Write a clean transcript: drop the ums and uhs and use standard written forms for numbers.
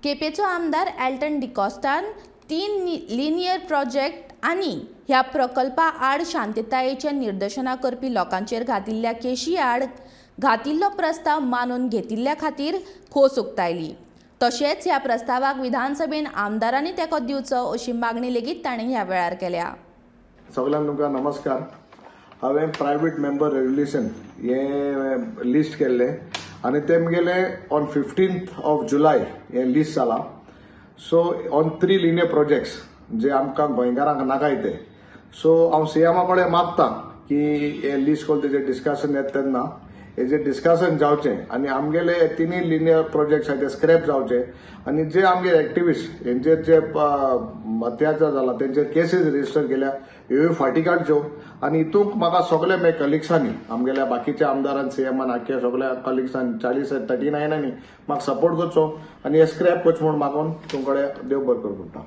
केपेंचो आमदार एल्टन डिकॉस्टान तीन linear project आनी ह्या प्रकल्पा आड शांततायेचें निदर्शनां करपी लोकांचेर घातिल्ल्या केशी आड घातिल्लो प्रस्ताव मानून घेतिल्ल्या खातीर खोस उक्तायली. तशेंच ह्या प्रस्तावाक विधानसभेन आमदारांनी तेंको दिवचो अशी मागणी लेगीत तांणी ह्या वेळार केल्या. सगल्यांक तुमकां नमस्कार. हांवें प्रायवेट मेंबर रेजोल्युशन हें लिस्ट केल्लें आनी तें मुगेलें ऑन 15th of July हें लिस्ट जालां. So on three linear projects जे आमकां गोंयकारांक नाकाय ते. सो हांव सीएमा कडेन मागता की हें लिस्ट करून तेजेर डिस्कशन येता तेन्ना हेजेर डिस्कशन जावचें आनी आमगेले हे तिनूय लिनियर प्रोजेक्ट्स आहा ते स्क्रॅप जावचे आनी जे आमगे एक्टिविस्ट हेंचेर जे अत्याचार जाला, तेंचेर केसीस रजिस्टर केल्या, ह्यो फाटीं काडच्यो. आनी हितूंक म्हाका सगळे मे कलिग्सांनी, आमगेल्या बाकीच्या आमदारान, सीएमान, आख्या सगळ्या कलिग्सान, 40 39नांनी म्हाका सपोर्ट करचो आनी हे स्क्रॅप करचें म्हूण मागून तुमकडे देव बरें करूं म्हणटा.